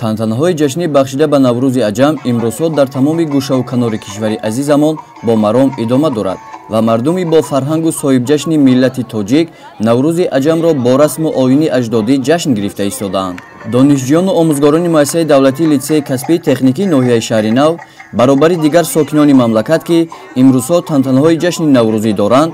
Тантанаҳои ҷашнӣ бахшида ба Наврӯзи Аҷам имрӯзҳо дар тамоми гӯшаву канори кишвари азизамон бо маром идома дорад ва мардуми бо фарҳангу соҳибҷашни миллати тоҷик Наврӯзи Аҷамро бо расму оини аҷдодӣ ҷашн гирифта истодаанд. Донишҷӯёну омӯзгорони муассисаи давлатии литсеи касбии техникии ноҳияи Шаҳри Нав баробари дигар сокинони мамлакат, ки имрӯзҳо тантанаҳои ҷашни наврӯзӣ доранд,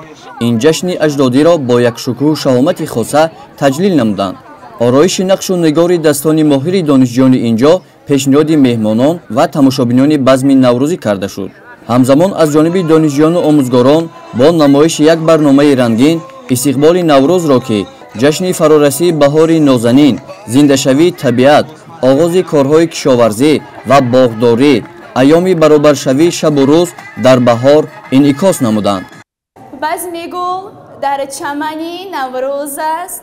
ин ҷашни аҷдодиро бо як шукӯҳу шаҳомати хоса таҷлил намуданд. Ороиши нақшу нигори дастони моҳири донишҷӯёни инҷо пешниҳоди меҳмонон ва тамошобинони базми наврӯзӣ карда шуд. Ҳамзамон аз ҷониби донишҷӯёну омӯзгорон бо намоиши як барномаи рангин истиқболи Наврӯзро, ки ҷашни фарорасии баҳори нозанин, зиндашавии табиат, оғози корҳои кишоварзӣ ва боғдорӣ, айёми баробаршавии шабу рӯз дар баҳор инъикос намуданд. Базми гул дар чамани Наврӯз аст,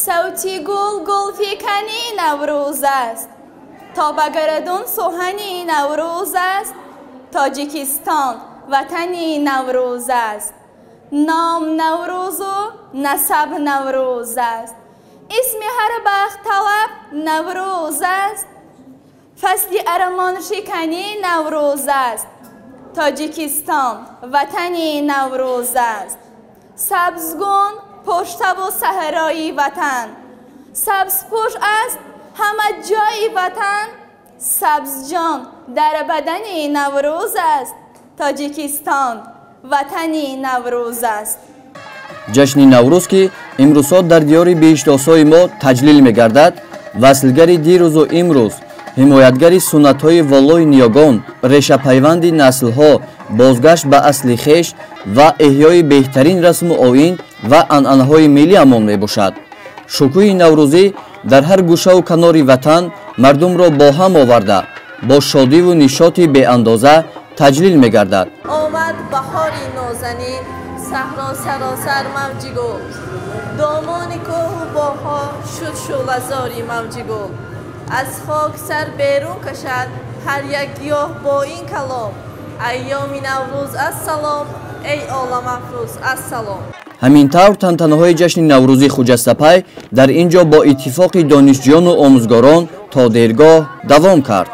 савти гул гулфикани Наврӯз аст, то ба гардун суҳани Наврӯз аст, Тоҷикистон ватани Наврӯз аст. Ном Наврӯзу насаб Наврӯз аст, исми ҳар бахтталаб Наврӯз аст, фасли армоншикани Наврӯз аст, Тоҷикистон ватани Наврӯз аст. Сабзгун пуштаву саҳрои ватан, сабзпӯш аст ҳама ҷои ватан, сабзҷон дар бадани Наврӯз аст, Тоҷикистон ватани Наврӯз аст. Ҷашни Наврӯз, ки имрӯзҳо дар диёри биҳиштосои мо таҷлил мегардад, васлгари дирӯзу имрӯз, ҳимоятгари суннатҳои воллои ниёгон, решапайванди наслҳо, бозгашт ба асли хеш ва эҳёи беҳтарин расму оин ва анъанаҳои миллиамон мебошад. Шукӯҳи наврӯзӣ дар ҳар гӯшаву канори ватан мардумро бо ҳам оварда, бо шодиву нишоти беандоза таҷлил мегардад. Омад баҳори нозанин, саҳро саросар мавҷи гул, домони кӯҳу боғҳо шуд шӯълазори мавҷи гул. Аз хок сар берун кашад ҳар як гиёҳ бо ин калом: айёми Наврӯз ассалом, эй оламафрӯз ассалом. Ҳамин тавр тантанаҳои ҷашни наврӯзии хуҷастапай дар ин ҷо бо иттифоқи донишҷӯёну омӯзгорон то дергоҳ давом кард.